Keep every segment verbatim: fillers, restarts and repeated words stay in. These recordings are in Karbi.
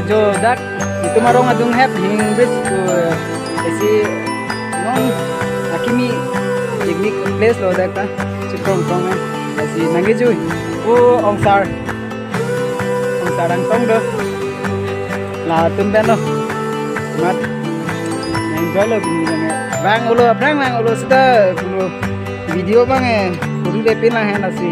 Jo dak itum arong adung hep Hinging Bridge ko, isi non akimi picnic place lo dak ta, chikrong krong eh. Isi nangkejui ko ongsar, ongsar Angtong do. Latum pen lo. Mat enjoy lo pini abang eh. Vang ulo, aphrang vang ulo seta pulo video abang eh. Puri le pin lang hen lasi.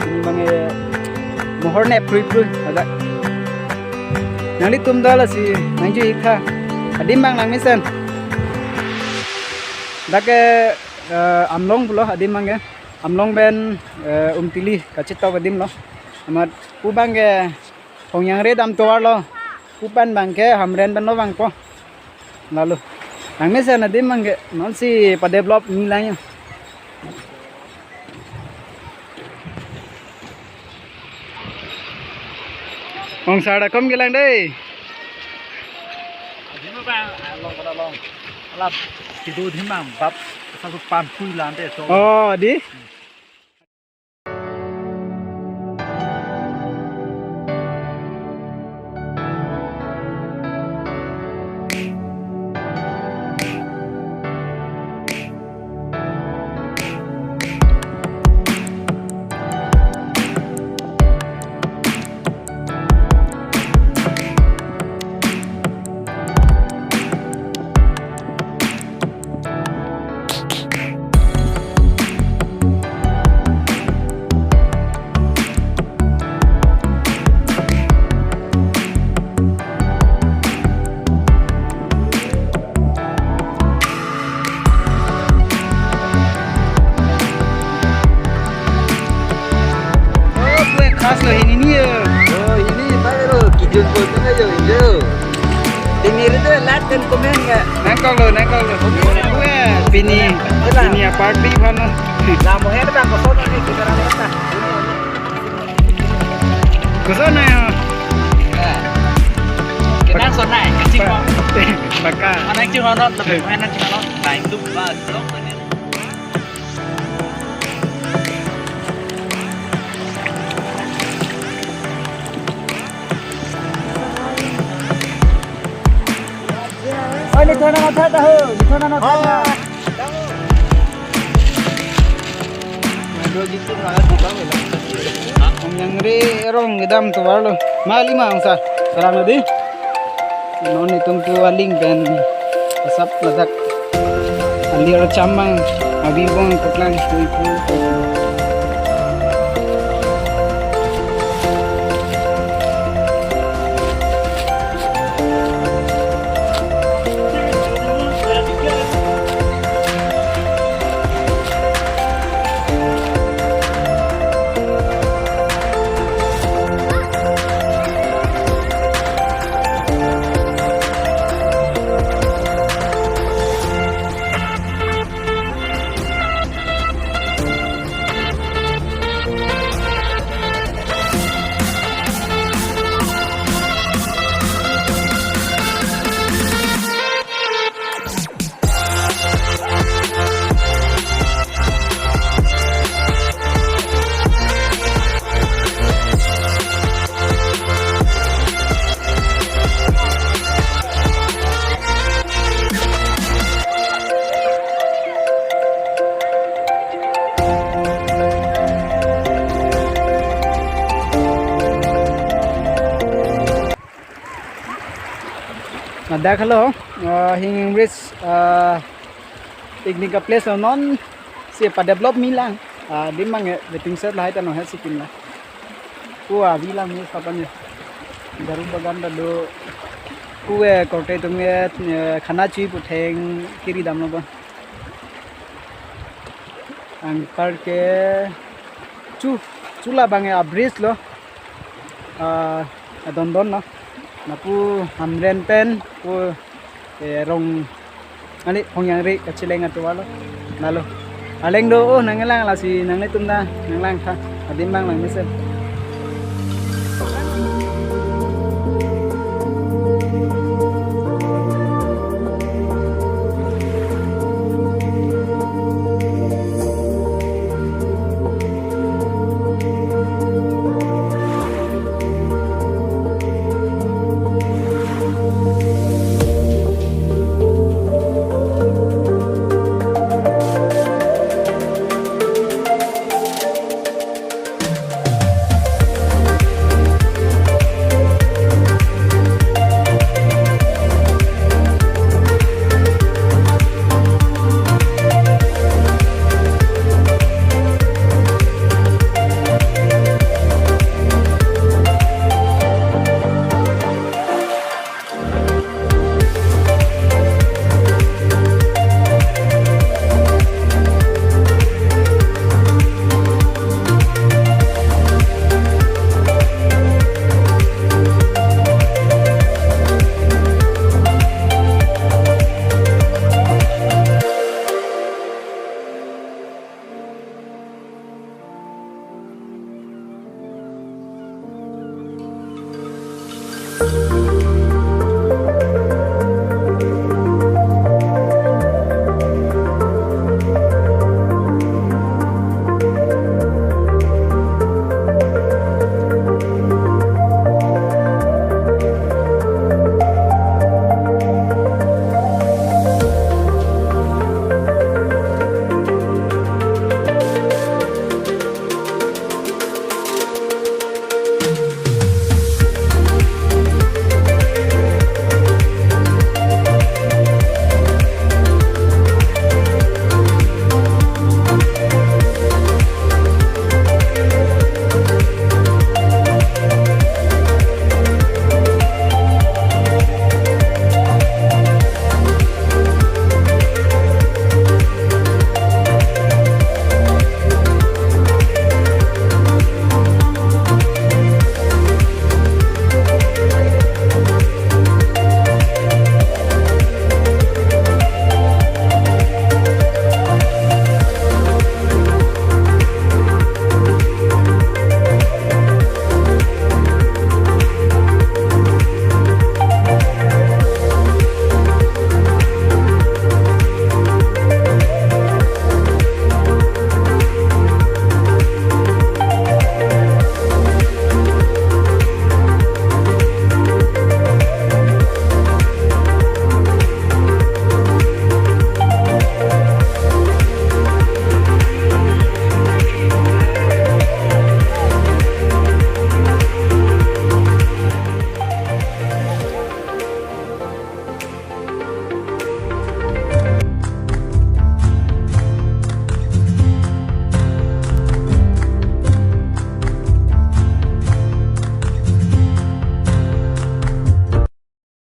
Pini abang eh mohor ne prui prui. Ada. Nanglitum ta lasi nangju-ik tha. Adim abang nangmesen. Dak ke, eh, Amlong pulo adim abang ke. Amlong pen, eh, Umtili kachetok adim lo. Amat pu abang ke Hongyangre dam tovar lo. Pu pen abang ke Hamren pen lo vangpo. Lalo. Nangmesen adim abang ke nonsi padevelop-me lang ya. Ongsar dak kom kelang dei. Adim abang, along pada long. Alap, kido adim abang, bap, satu pampui lante, so. Oh, di? Oh, kue khas lo hini ni yo. Oh, hini, pai lo, kijun ko tengah yo, yo. Pini ri tu like dan komen ya. Nangkok lo, nangkok lo. Kue, pini, pini aparty aphan lo. Lah, mau hen bang, kosong ni kita orang kata. Kosong na yo. Kita sonai, kacing kok. Baka. Anak cing nonton, lebih main anak cing nonton. Nah, itu bagus. Oh, ni thona na thata ho, ni thona na thata. Hongyangre arong kedam tovar lo. Mali ma angsa. Sarang lo di. Non itum pu aling pen asap ladak alir chamang abibong keklang kui kui. Ladak helo, ah, Hinging Bridge, ah, picnic a-place lo, nonsi padevelop-me lang. Ah, adim abang eh, waiting shed lahai ta no he sikin la. Kua avi lang me sapan ye. Daru bagan ta do. Kue korte atum ke, eh, khana chui pu theng kiri dam lo ba. Anchor ke chu, chu labang ke a-bridge lo. Ah, adon don lo. Lapu Hamren pen pu, eh, rong ani Hongyangre kacheleng atovar lo. Lalo. Aleng do, oh, nanglang lasi nanglitum ta nanglang tha. Adim abang nangmesen.